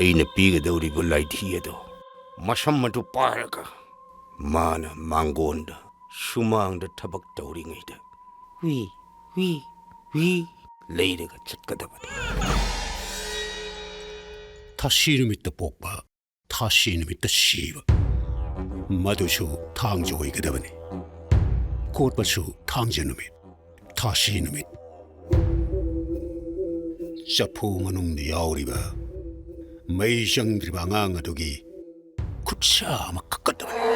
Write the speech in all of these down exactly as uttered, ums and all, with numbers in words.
ꯑꯩꯅ ꯄꯤꯒꯗꯧꯔꯤꯕ ꯂꯥꯏꯙꯤ ꯑꯗꯣ ꯃꯁꯝ ꯑꯗꯨ ꯄꯥꯏꯔꯒ ꯃꯥꯅ ꯃꯥꯡꯒꯣꯟꯗ ꯁꯨꯃꯥꯡꯗ ꯊꯕꯛ ꯇꯧꯔꯤꯉꯩꯗ ꯍꯨꯏ, ꯍꯨꯏ, ꯍꯨꯏ ꯂꯩꯔꯒ ꯆꯠꯀꯗꯕꯅꯤ꯫ ꯊꯥꯁꯤ ꯅꯨꯃꯤꯠꯇ ꯄꯣꯛꯄ, ꯊꯥꯁꯤ ꯅꯨꯃꯤꯠꯇ ꯁꯤꯕ, ꯃꯗꯨꯁꯨ ꯊꯥꯡꯖ ꯑꯣꯏꯒꯗꯕꯅꯤ꯫ ꯀꯣꯠꯄꯁꯨ ꯊꯥꯡꯖ ꯅꯨꯃꯤꯠ, ꯊꯥꯁꯤ ꯅꯨꯃꯤꯠ꯫ ꯆꯐꯨ ꯃꯅꯨꯡꯗ ꯌꯥꯎꯔꯤꯕ ꯃꯩ ꯆꯪꯗ꯭ꯔꯤꯕ ꯑꯉꯥꯡ ꯑꯗꯨꯒꯤ ꯈꯨꯠꯁꯥ ꯑꯃ ꯀꯛꯀꯗꯕꯅꯤ꯫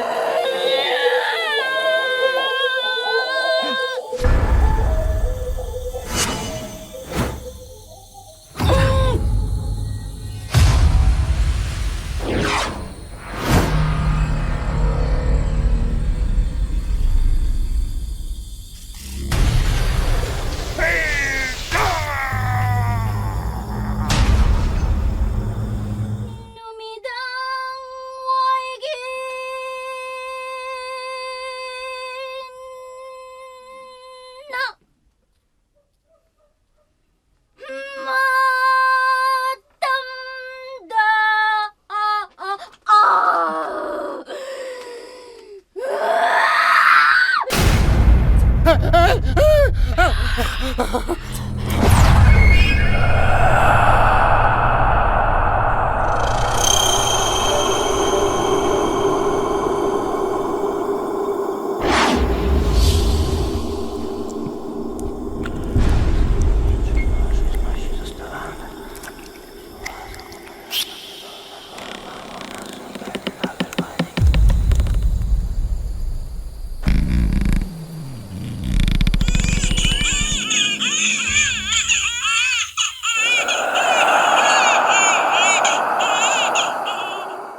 ꯅꯨꯃꯤꯗꯥꯡ ꯋꯥꯏꯒꯤ ꯅ ꯃꯇꯝꯗ ꯑ, ꯑ, ꯑ꯫